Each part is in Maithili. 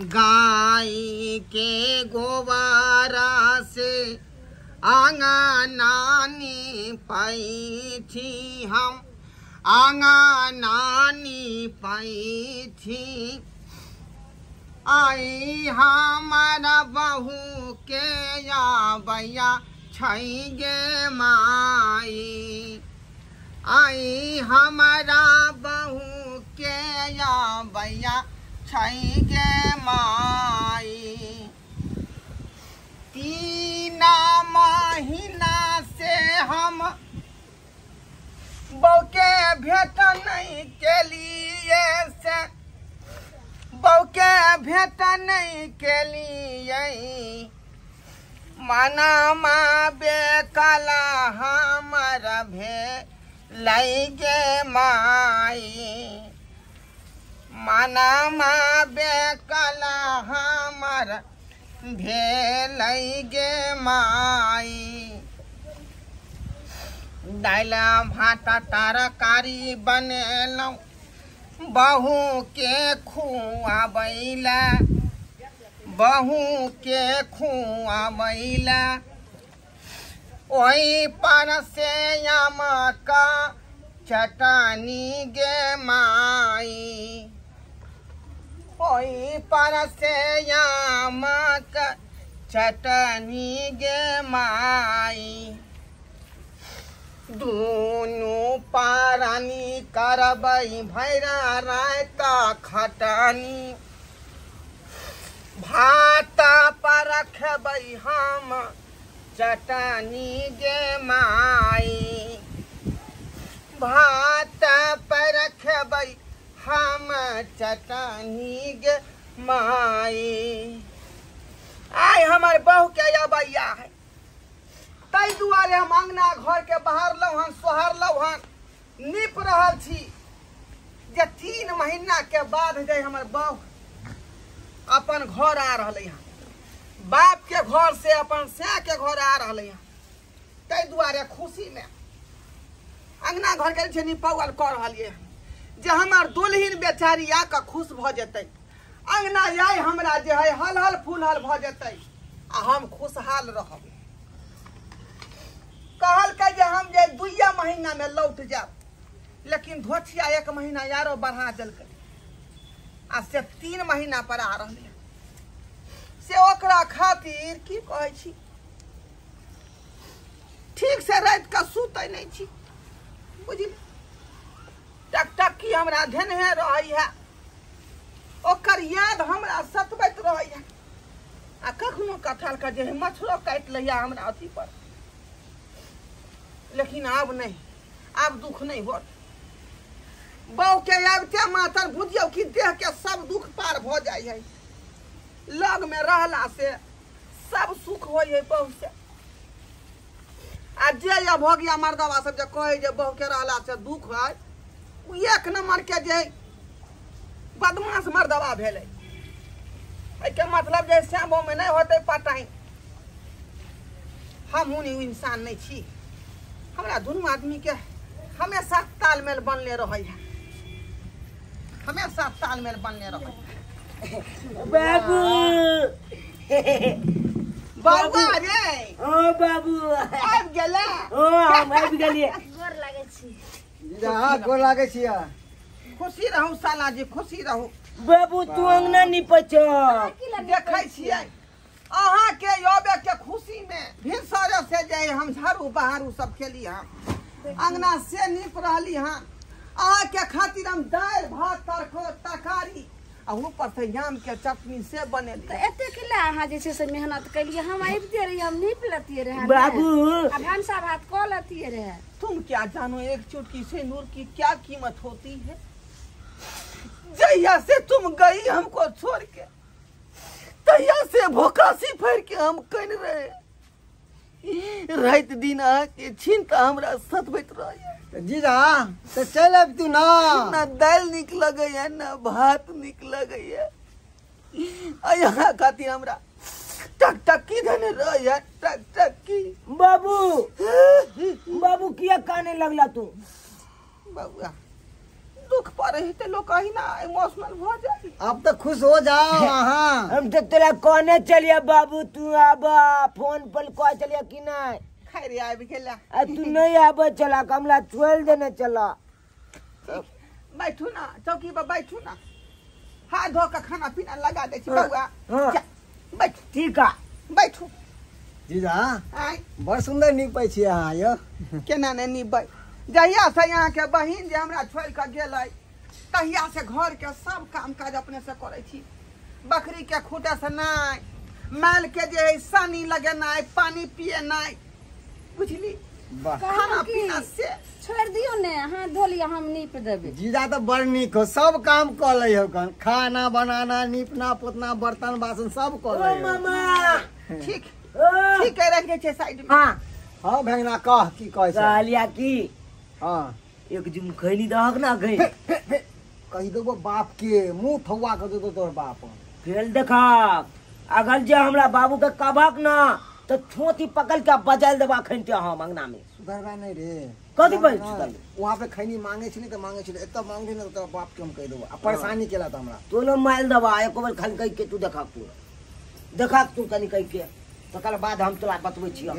गाय के गोबारा से आंगनानी पाई थी हम, आंगनानी पाई थी। आई हमारा बहू के या भैया छई गे माई, आई हमारा बहू के या भैया छई गे माई। 3 महीना से हम बहू के भेंट नहीं के लिए से, बहू के भेंट नहीं के लिए। मना माँ बेकला हमर भे लई गे माई, मना माँ बेकला हमर भेलई गे माई। दालि भात तरकारी बनेलहुँ बहू के खुआबैला, बहू के खुआबैला। ओहि पर से आमक चटनी गे माई, ओहि पर से आमक चटनी गे माई। दुनू पारानी करबै भैरा रायता खटनी, भात पर रखबै हम चटनी गे माई, भात पर रखबै हम चटनी गे माई। आइ हमर बहू के अबैया है, ताहि दुआरे हम अंगना घर के बहारलहुँ हन, सोहारलहुँ हन, नीप रहल छी जे 3 महीना के बाद जे हमर बहू अपन घर आ रहलै हन, बाप के घर से अपन सै के घर आ रहलै हन। ताहि दुआरे खुशी में अंगना घर के जे निपौल कऽ रहलियै हन जे हमर दुल्हिन बेचारी आके खुश भऽ जेतै, अंगना आइ हमरा जे है हल हल फूल हल भऽ जेतै आ हम खुशहाल रहब। कहलकै जे हम जे 2 महीना में लौट जाब, लेकिन धोछिया 1 महीना आरो बढ़ा देलकै आ से 3 महीना पर आ रहलै। से ओकरा खातिर की कहै छी, ठीक से राति के सुतै नहि छी, बुझली। टकटकी हमरा धेनहे रहै है, ओकर याद हमरा सतबैत रहै है। आ कखनो कथल के जे मच्छरो काटि लैया हमरा अथी पर, लेकिन आब नहीं, आब दुख नहीं होत। बहू के आबिते मातर बुझियौ कि देह के सब दुख पार भऽ जाइ है। लग में रहला से सब सुख होइ है बहू से। आ जे अभोगिया मर्दवा सब जे कहै जे बहू के रहला से दुख है, उ 1 नंबर के जे बदमाश मर्दवा भेलै। एहिके मतलब जे श्यामो में नहीं होतै पटाइन। हमहूँ उ इंसान नहीं छी, हमरा दुनू आदमी के हमेशा तालमेल बनले रहै है, हमेशा तालमेल बनले रहै। बाबू बाबू रे, ओ बाबू आबि गेलै। ओ हम आबि गेलियै। गोर लागै छी। जा गोर लागै छी। खुशी रहू साला जी, खुशी रहू। बाबू तू अंगना निपै छ। देखै छियै अहाँ के अबे के खुशी में भिनसरे से जे हम झाड़ू बहारू सब खेली हन, अंगना से नीप रहली हन। अहाँ के खातिर हम दालि भात तरकारी आ ऊपर से आम के चटनी से बनेली। तऽ एते किला अहाँ जे छै से मेहनत केलियै, हम आबिते रहियै, हम नीप लेतियै रहे बाबू, आ भनसा भात कऽ लेतियै रहे। तुम क्या जानो एक चुटकी से नूर की क्या कीमत होती है। जहिया से तुम गई हमको छोड़ के, तहिया से भोकासी फेर के हम कन रहे। राति दिन अहाँके चिंता हमरा सतबैत रहैया। जीजा तऽ चलि आबि तू ना। ना दालि नीक लगैया ना भात नीक लगैया। यहाँ खातिर हमरा टकटकी धने रहैया, टकटकी। बाबू बाबू किया काने लगला तू? बबुआ दुख पड़े है ते लोग कहीं ना इमोशनल भ जाए। अब तो खुश हो जाओ। हां हम तो तोरा कहने चलिए बाबू तू आबा फोन पर कह चलिए कि नहीं खैर आबि गेला आ तू नहीं आबे चला कमला छोड़ देने चला। बैठू ना चौकी पर बैठू ना, हाथ धो के खाना पीना लगा दे छी बउआ। बैठ ठीक है बैठू। जीजा बड़ सुंदर नीपै छी अहाँ यो। केना ने नीपबै, जहिया से यहाँ के बहिन जे हमरा छोड़ के गेलै तहिया से घर के सब काम काज अपने से करै छी। बकरी के खूटा से नहि, माल के जे है सानी लगेनाइ, पानी पिएनाइ, बुझली खाना पीना से छोड़ दियो ने। हाथ धो लिया हम नीप देबै। जीजा तो बड़ नीक हो, सब काम क लै हो, खाना बनाना, नीपना पोतना, बर्तन बासन सब क लै हो। मामा ठीक ठीक है रख दे छै साइड में। हां हां भेंगना कह की कहै छै। कहलिया की हां एक जुम खैनी दहक ना गई कहि देबो बाप के मुंह थौआ के देतो तोर बाप। फेल देखा अगर जे हमरा बाबू के कहबक ना तो छोटी पकड़ के बजाल देबा खैनते हम अंगना में। सुधरबा नहीं रे कथि बल सुधर, वहां पे खैनी मांगे छली त मांगे छली, एत मांगे न तोरा बाप के हम कहि देबो आ परेशानी केला त हमरा तोनो माइल देबा एको बेर खाली कहि के तू देखा तू देखा तू कनि कहि के तकर बाद हम तोरा बतबै छियौ।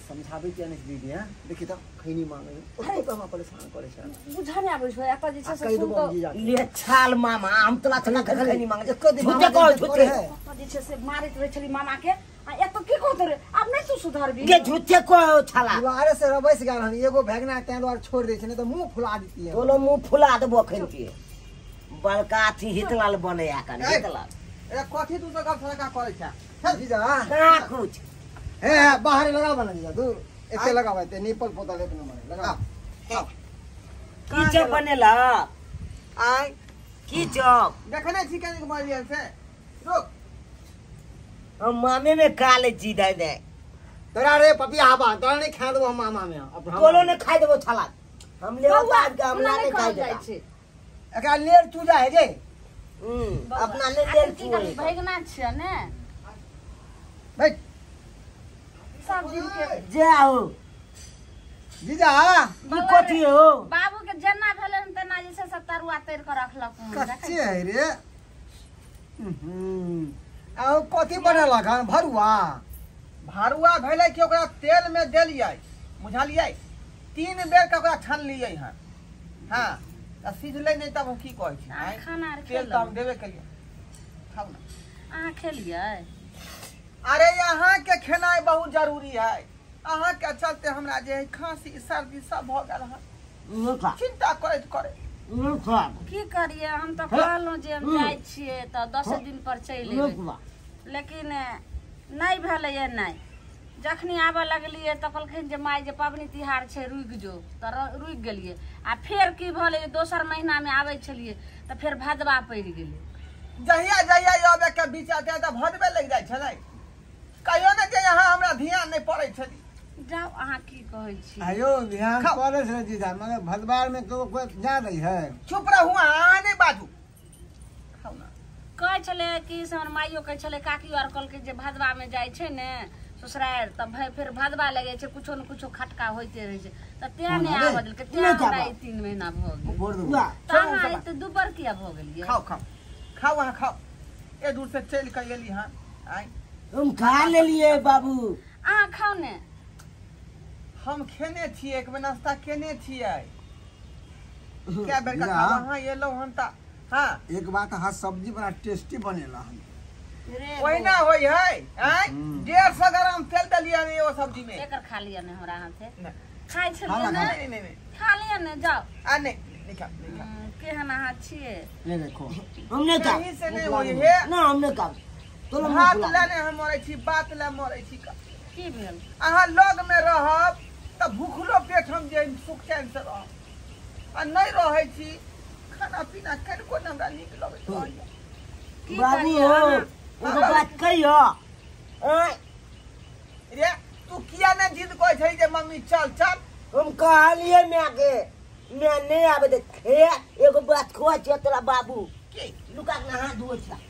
समझाबै किया नहीं दीदी। हां देखी त खैनी मांगे ओतो त हमरा परेशान करे छै। बुझा नै आबै छै एत जे छै से सुन तो ले छाल मामा हम तोरा छला खैनी मांगे एको दिन झूठे कह झूठे ओत जे छै से मारैत रहै छली मामा के आ एत की कहत रे आब नै तू सुधरबी के झूठे कह छाला। दुआरे से रबैस गेल हन एगो भेगना तें दुआरे छोड़ दै छै नै त मुंह फुला दितिए। तोलो मुंह फुला देबो खैनती बड़का अथी हितलाल बने आ कन हितलाल। ए कथि तू सब गप सड़का करै छै जीजा का कुछ हे बाहर लगा बना जीजा दूर एते लगाबै ते निपल पोतल एक नंबर लगा। की चप बनेला आय की चप देखने छी कनिक मरियल से रुक हम मामे में खा ले छी दे दे तोरा रे पपिया हवा तोरा नहीं खा देबो हम मामा में अब तोलो ने खा देबो छाला हम ले उतार के हमरा नहीं खा जाइ छै एकरा लेर चूजा है रे। अपना ले लेर चूजा भैगना छै ने बैठ सब दिन के जाओ जीजा की कथि हो बाबू के जेना भेलन तेना जे छै तरुआ तर के रखलक। कच्चे है रे। आ कथि बनेलक हन भरुआ भरुआ भेलै कि ओकरा तेल में देलियै बुझलियै 3 बेर के ओकरा छानलियै हन। हां त सिझलै नै तब हम की कहै छी खाना आर तेल त हम देबे केलियै खाउ ना अहाँ खेलियै। अरे यहाँ के खेनाइ बहुत जरूरी है, अहाँ के चलते हमरा जे है खांसी सर्दी सब भ गेल हन चिंता करैत करैत की करिए। हम तो कहलहुँ जे हम जाइ छियै तऽ 10 दिन पर चलि एबै लेकिन नहि भेलैए। नहि जखनी आबऽ लगलियै तऽ कहलखिन जे माय जे पबनी तिहार छै रुकि जो तऽ रुकि गेलियै। आ फेर की भेलै दोसर महीनामे आबै छलियै तऽ फेर भदवा पड़ि गेलै। जहिया जहिया आबै के विचार तऽ भदवे लागि जाइ छलै कहियो ने जे यहाँ हमरा ध्यान नहीं पड़ै छलै। जाउ अहाँ की कहै छी आयो ध्यान पड़ै छै जीजा मगर भदवार में तो कोई जा दै है। चुप रहू अहाँ नहीं बाजू खाउ ना। कहै छलै कि से हमर माइयो कहै छलै काकियो आर कहलकै जे भदवा में जाइ छै ने ससुरारि तब फेर भदवा लगै छै कुछो ने कुछो खटका होइते रहै छै तऽ तें नहि आबऽ देलकै तें हमरा ई 3 महीना भऽ गेल। तऽ अहाँ एते दुबर किया भऽ गेलियै? खाउ खाउ खाउ अहाँ खाउ ए दूर से चलि कऽ एली हन आइ हम खा लेलिए बाबू। अहाँ खाउ ने। हम खेने छियै एक बेर नाश्ता केने छियै क्या बेर का खाउ अहाँ एलहुँ हन तऽ। हाँ एक बात अहाँ सब्जी बड़ा टेस्टी बनेला हन ओहिना होय है आँय 150 ग्राम तेल देलियै हन ओ सब्जी में एकर खा लिअ ने हमरा हाथे खाइ छलियै ने। नहीं नहीं नहीं खा लिअ ने जाओ। आ नहीं नहीं खा नहीं खा। केहन अहाँ छियै? नहीं देखो हमने का कहीं से नहीं होय है ना हमने का हाथ ले ने हम मरै छी बात ले मरै छी की भेल? अहाँ लग में रहब तऽ भूखलो पेट हम जे सुख चैन से रहब आ नहीं रहै छी खाना पीना कनिको ने हमरा नीक लगैत रहैया। बाबू हो एगो बात कहियो रे तू किया ने जिद कहै छै जे मम्मी चल चल? हम कहलियै माय के मैं नहीं आबे दे एगो बात कहै छियै तोरा बाबू की लुका के नहा धोइ छै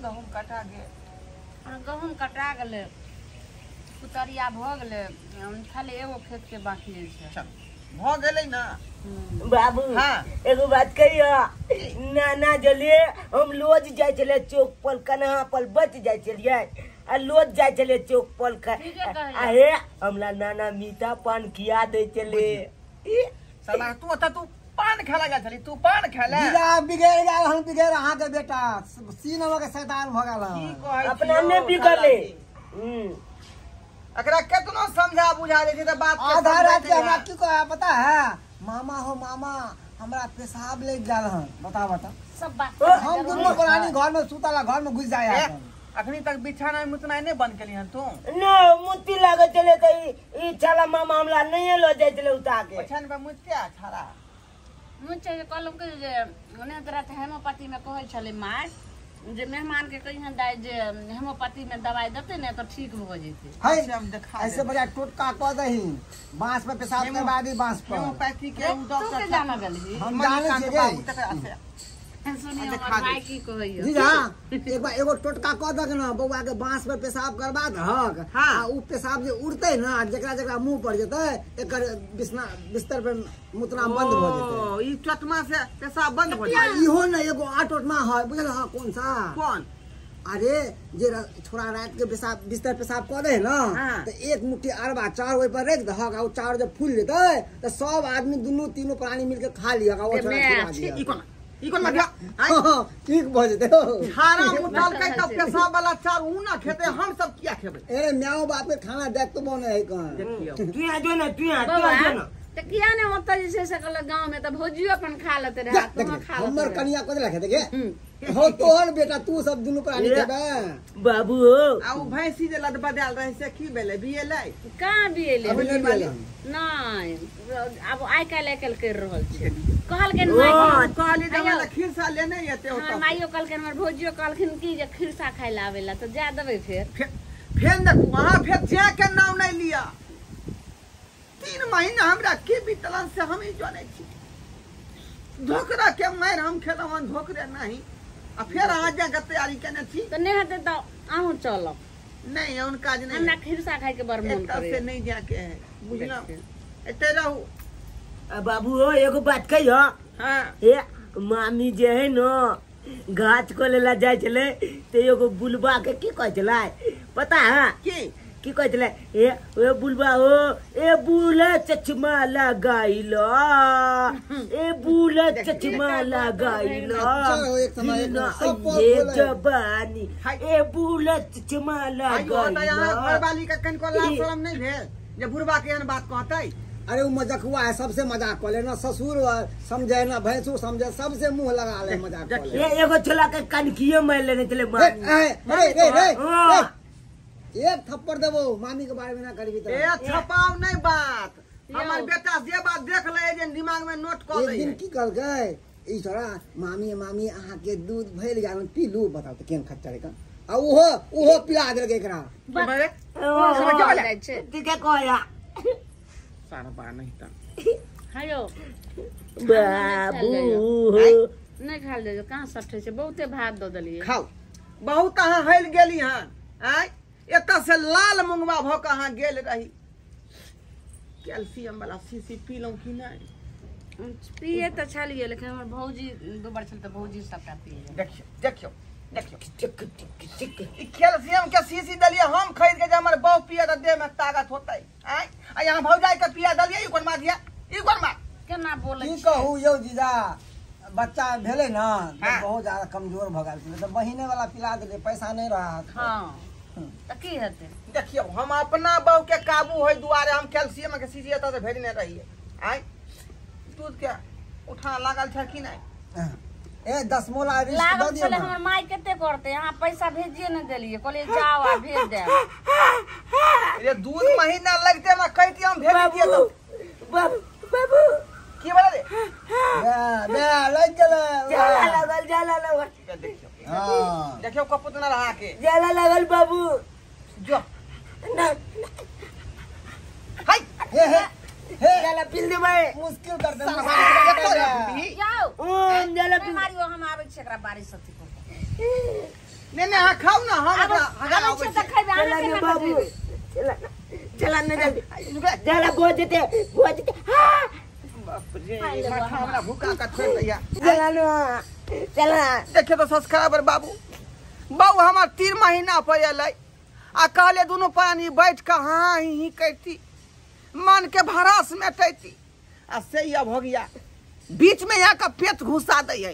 गहूम कटा गेल। गहूम कटा गेलै कुतरिया भऽ गेलै खाली एगो खेत के बाकी छै। भ गेलै ना बाबू। हाँ एगो बात कहियो नाना जलिए हम लोज जाय छलियै चौक पर कन्हा पर बच जाय छलियै आ लोज जाय छलियै चौक पर आ हे हमरा नाना मीठा पान खिया दै छलै। साला तू ओतऽ तू पान खेला गेल छली तू पान खेला जीजा बिगड़ गेल हन बिगड़ अहाँ के बेटा सीनमा के शैतान भ गेल हन अपना ने बिगड़ले। एकरा केतनो समझा बुझा दै छै त बात के आधा रात के हमरा की कहे पता है मामा हो मामा हमरा पेशाब लग गेल हन बता बता सब बात हम दुनू प्राणी घर में सुतला घर में घुस जाय हन अखनी तक बिछाना में मुतना नहीं बंद केली हन तू न मुत्ती लागल छलै त ई छाला मामा हमरा नहीं ल जाय छलै उठा के ओछान पर मुत्या छाड़ा मुझे कहलहुँ कि जे ओने रात हेमोपैथी में कहै छलै माय जे मेहमान के कहिहन दाइ जे हेमोपैथी में दवाई देतै ने तऽ ठीक भऽ जेतै। है हम देखा ऐसे बड़ा टोटका कह दही बांस पर पेशाब करवा दी बांस पर हेमोपैथी के उ डॉक्टर के जाना गेलही हम जानै छियै सुनियो हमर भाई की कहैयो जीजा एक बार एगो टोटका कह दक ना बौआ के बांस पर पेशाब करवा दहक आ उ पेशाब जे उड़तै ना जेकरा जेकरा मुंह पर जेतै एकर बिस्ना बिस्तर पर मुतना बंद भ जेतै। ओ ई टोटमा से पेशाब बंद भ जेतै इहो ना एगो आ टोटमा है बुझल ह कौन सा कौन अरे जे छोरा रात के पेशाब बिस्तर पेशाब कऽ दे ना त एक मुट्ठी अरबा चाउर ओहि पर रख दहक आ उ चाउर जब फूल जेतै त सब आदमी दुनू तीनू प्राणी मिल के खा लियक आ ओ छोरा खिला दियक। ई कोन मधिया ठीक भ जेतै छाड़ा मुतलकै त पेशाब वाला चाउर उ ना खेतै हम सब किया खेबै। अरे म्याओ बाप के खाना देख तो बने है कहां देखियो तू आ जो ना तू आ जो ना त किया ने ओतऽ जे छै से कहलक गांव में त भौजियो अपन खा लेते रहे तू खा लेते हमर कनिया कोन रखे देखे हो तोहर बेटा तू सब दुनू प्राणी खेबै बाबू हो। आ उ भैंसी जे लद बदाल रहे से की भेलै बिएलै कहाँ बिएलै अभी नहीं बिएलै नहीं आब आइ काल्हि आइ काल्हि कर रहल छै कहलखिन माय कहली जे हमरा खीरसा लेने एते ओतऽ हमर माइयो कहलखिन हमर भौजियो कहलखिन की जे खीरसा खाइ ला आबै ला तऽ जा देबै फेर फेर देखू अहाँ फेर जे के नाम नहीं लिया 3 महीना हमरा की बीतलन से हम ही जानै छी धोकरा के मारि हम खेलहुँ हन धोकरे नहीं आ फेर अहाँ जाके तैयारी केने छी तऽ नहि हेतै तऽ अहूँ चलब नहीं उनका काज नहीं हमरा खीरसा खाइ के बड़ मन करे से नहीं जाके है बुझलहुँ एते रहू। बाबू हो एगो बात कहियो। हाँ ए मामी जे है न गाछ को लेला जाय छलै ते एगो बुलबा के की कहै छलै पता है की कहै छलै ए ओ बुलबा हो ए बुल चश्मा लगाइलो ए बुल चश्मा लगाइलो ये जवानी ए बुल चश्मा लगाइलो। घरवाली के कनिको लाज शरम नहीं भेल जे बुढ़बा के एहन बात कहतै। अरे वो मजकुआ है सबसे मजाक कर ले ना ससुर समझे ना भैंसुर समझे सबसे मुंह लगा ले मजाक कर ले। एगो छोला के कनकियो मार लेने चले अरे रे रे एक थप्पड़ देबो मामी के बारे में ना करबी त ए छपाओ नहीं बात हमर बेटा जे बात देख ले जे दिमाग में नोट क ले। एक दिन की कहलकै ई छोरा मामी मामी अहाँ के दूध भइल गेल पी लू बताओ त केन खच्चर का आ ओहो ओहो पिला देलकै एकरा अरे तू के कहया सारा नहीं त हेलो बाबू नहीं खाल दे कहां सठे छै बहुते भात द देलिए खाओ बहुत अहाँ हल गेली हन आय एतऽ से लाल मुंगवा भ के अहाँ गेल रही कैल्शियम वाला शीशी पीलहुँ कि नहीं पिए तऽ छलिए लेकिन हमर भौजी दुबर छल तऽ भौजी सबटा पिए। देखियो देखियो देखियो ई कैल्शियम के शीशी देलिए हम खरीद के जे हमर बहू पिए तऽ देह में ताकत होतै आय आ यहाँ भौजाई के पिया देलिए ई कोन मार दिया ई कोन मार केना बोलै की कहू यौ जीजा बच्चा भेलै ना बहुत ज्यादा कमजोर भ गेल छलै तऽ बहिने वाला पिला देलिए पैसा नहीं रहा। हां त की हेतै देखियो हम अपना बहू के काबू होय दुआरे हम कैल्शियम के शीशी एतऽ से भेजने रहिए आय दूध के उठा लागल छै कि नहीं ए 10 मोला रिश्त लागल दऽ दियौ छलै हमर माय कते करतै अहाँ पैसा भेजिए ने देलिए कहलिए जाओ आ भेज देब। रे 2 महीना लगते हमरा कहतियै हम भेज दिए तो बाबू बाबू की बोला रे बे बे लग गेलै जाला लागल जाला लागल देखियो हां देखियो कपुतना रहा के जाला लागल बाबू जो ना हाय हे हे हे जाला पी देबै मुश्किल कर दे जाओ ओम जाला पी मारियो हम आबै छी एकरा बारिश अथी को नहीं नहीं हां खाओ ना हम एकरा आबै छी त खैबै अहाँ चला केना बाबू खैबै चला चला ना जल्दी जाला बोझ जेते बोझ जेते हां बाप रे, माथा हमरा भूखा का छोड़ दैया। चला ना चला। देखे तो सब्सक्राइबर बाबू, बाबू हमार 3 महीना पर अलै आ कहले दुनू प्राणी बैठ के हाँ ही करती, मन के भरास मेटैती, आ से अब हो गया बीच में यहाँ का पेट घुसा दै है।